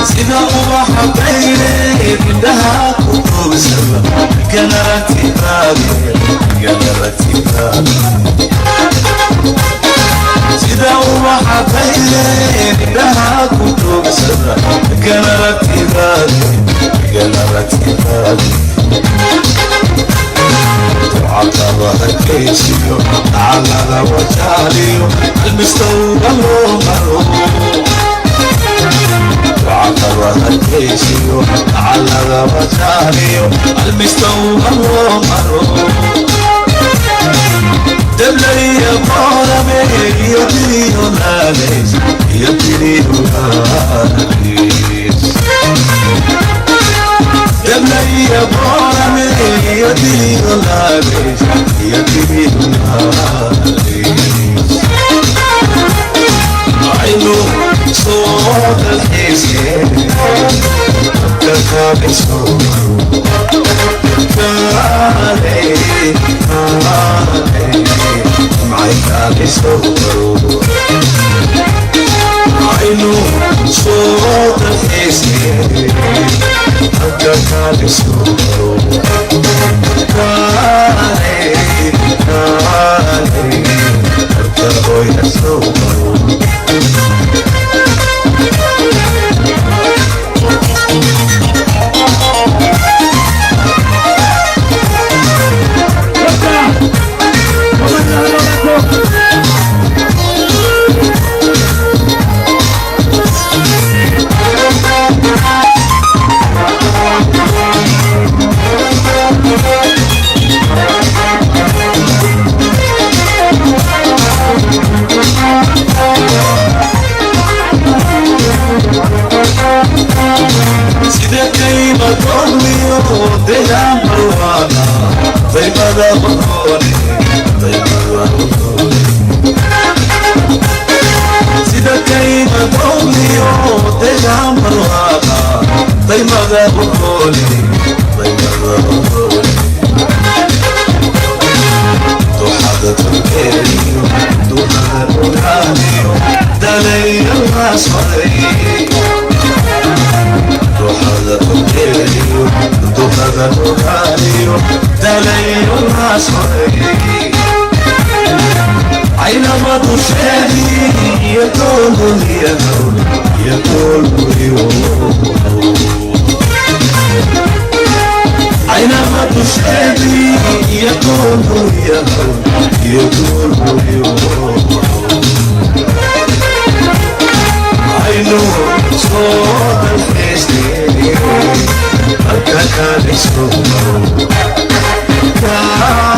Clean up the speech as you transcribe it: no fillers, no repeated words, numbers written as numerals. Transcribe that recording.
Sida ubaxa bayre indhaha ku doogsada, ganaragtidaade. Sida ubaxa bayre indhaha ku doogsada, ganaragtidaade, ganaragtidaade. Ducaqaba hargeysiyo dacalada wajaaliyo almistowga loo maro. Ducaqaba hargeysiyo dacalada wajaaliyo almistowga loo maro. Dablaya qoorame iyo diliyo laalays, iyo diliyo laalays. Dablaya qoorame iyo diliyo laalays, iyo diliyo laalays. Aynu soo dalxiiseen dadka kaalisoo kaalay, kaalay macay kaalisoo. Aynu soo dalxiiseen dadka kaalisoo kaalay, kaalay dadka hooya soo maro. Sida kayma dogliyo degaan barwaana, daymada qodoone, daymada qodoone. Sida kayma dogliyo degaan barwaana, daymada qodoone, daymada qodoone. Duxada turkeeriyo duxada ogaaniyo dalayalnaas maray. Duxada turkeeriyo duxada ogaaniyo dalayalnaas maray. Caynaba dusheedii iyo doololiyahow, iyo doololiyow. Caynaba dusheedii iyo doololiyahow, iyo doololiyow. Aynu soo dalxiisnay halka kaalisoo kaalay.